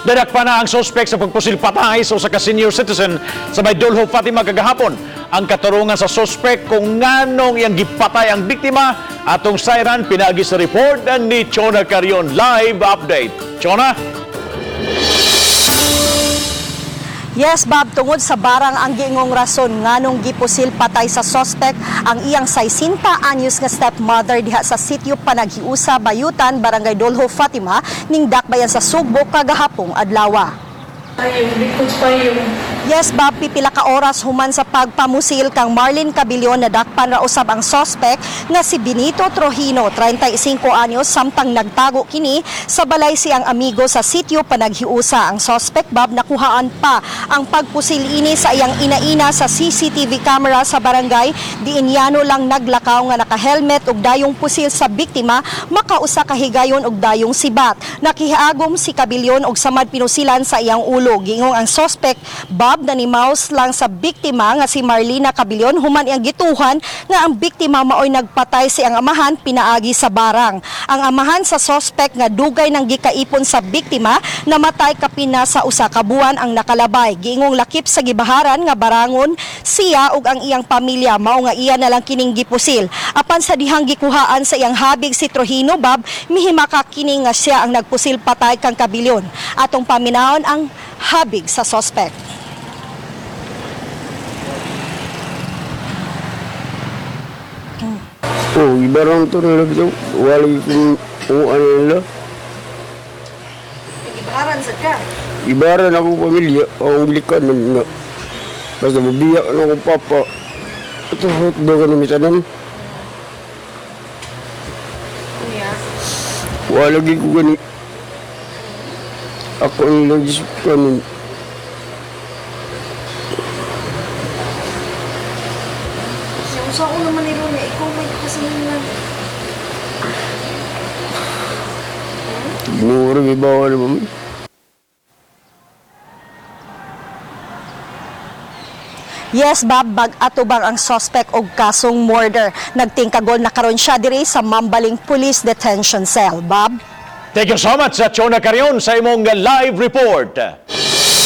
Nadakpan na ang suspek sa pagpusil patay sa usa ka senior citizen sa may Dolho, Fatima kagahapon. Ang katarungan sa suspek kung nganong iyang gipatay ang biktima, atong sayran pinaagi sa report ni Chona Carion. Live update. Chona? Yes, Bob, tungod sa barang ang giingong rason nganong gipusil patay sa suspect ang iyang 60 anyos nga stepmother diha sa sitio Panaghiusa, Bayutan, Barangay Dolho, Fatima, ning dakbayan sa Sugbo kagahapong adlaw. Ay, yung likod pa yung Yes, Bob, pipila ka oras human sa pagpamusil kang Marlene Cabilion, nadakpan ra usab ang suspect nga si Benito Trojino, 35 anyos, samtang nagtago kini sa balay siyang amigo sa sitio Panaghiusa. Ang suspect, Bob, nakuhaan pa ang pagpusil ini sa iyang ina-ina sa CCTV camera sa barangay. Diin yano lang naglakaw nga naka-helmet ug dayong pusil sa biktima, makausa ka higayon og dayong sibat. Nakihaagom si Cabilion og samad pinusilan sa iyang ulo. Giingong ang suspect, Bob, nanimaus lang sa biktima nga si Marlena Cabilion human iyang gituhan nga ang biktima maoy nagpatay sa iyang amahan pinaagi sa barang. Ang amahan sa suspect nga dugay nang gikaipon sa biktima, namatay kapina sa usa ka buwan ang nakalabay. Giingong lakip sa gibaharan nga barangon siya ug ang iyang pamilya, mao nga iya na lang kining gipusil. Apan sa dihang gikuhaan sa iyang habig si Trojino, Bob, mihimaka kini nga siya ang nagpusil patay kang Cabilion. Atong paminawon ang habig sa suspect. Oh, ibarang to nila ito. Wala kung kung ano nila. Gibaharan sa ka. Ibaran ako pamilya, ang likanan nga. Basta mabiyak na akong papa. Ito, hotdog ka namin tanan. Wala ko gani. Ako ang lagi kanin. Yung sa ko naman ni Rona, ikaw may kasalangan. Ginuro, may bawal naman. Yes, Bob, bag atubang ang suspect og kasong murder. Nagtingkagol na karon siya diri sa Mambaling Police Detention Cell. Bob? Thank you so much sa Chona Carion sa imong live report.